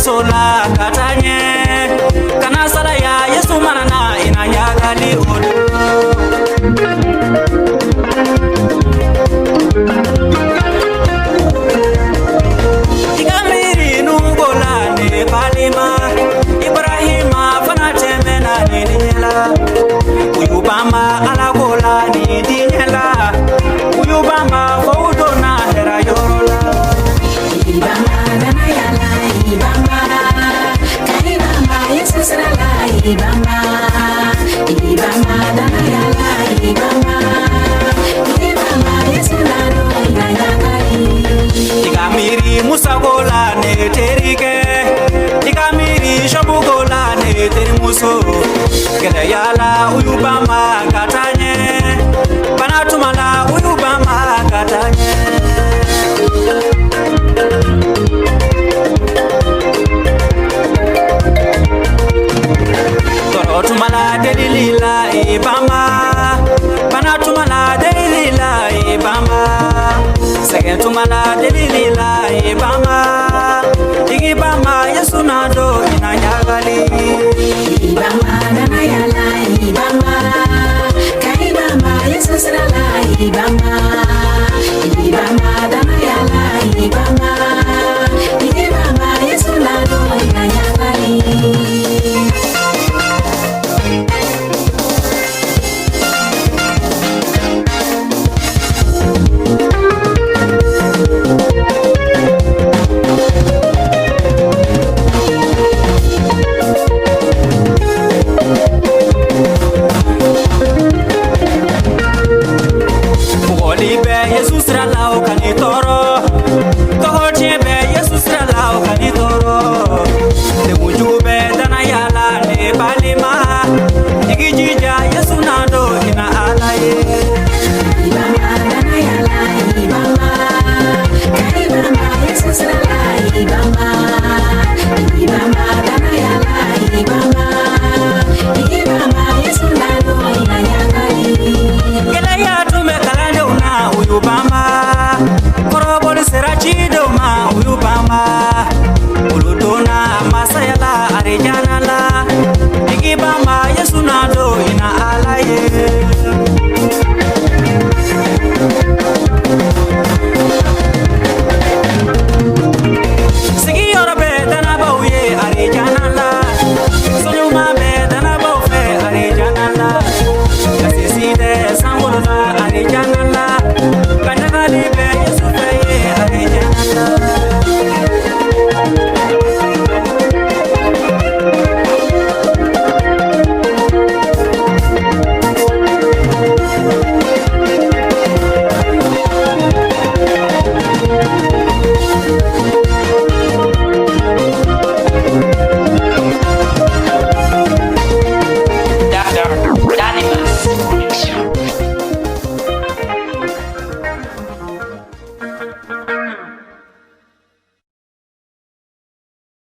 so la ka taa ɲɛ kana salaya Yesu mana na i na ɲagali o don. I ka miiri Nuhu la ne balima, Ibrahima fana tɛmɛna nin diɲɛ la. U y'u banba Ala ko la nin diɲɛ la, u y'u banba fo u donna hɛrɛ yɔrɔ la. Ibamba danaya la, ibamba ka ibamba Yesu sira la, ibamba, ibamba danaya la, ibamba, ibamba Yesu na don i na ɲagali. I ka miiri Musa ko la ne terikɛ, i ka miiri Sɔbu ko la ne terimuso. Gɛlɛya la u y'u banba ka taa ɲɛ, bana tuma la u y'u banba ka taa ɲɛ. Tɔɔrɔ tuma la delili la i banba, bana tuma la delili la i banba, sɛgɛn tuma la delili la i banba, i k'i banba Yesu na don i na ɲagali. Ibamba danaya la, ibamba ka ibamba Yesu sira la, ibamba.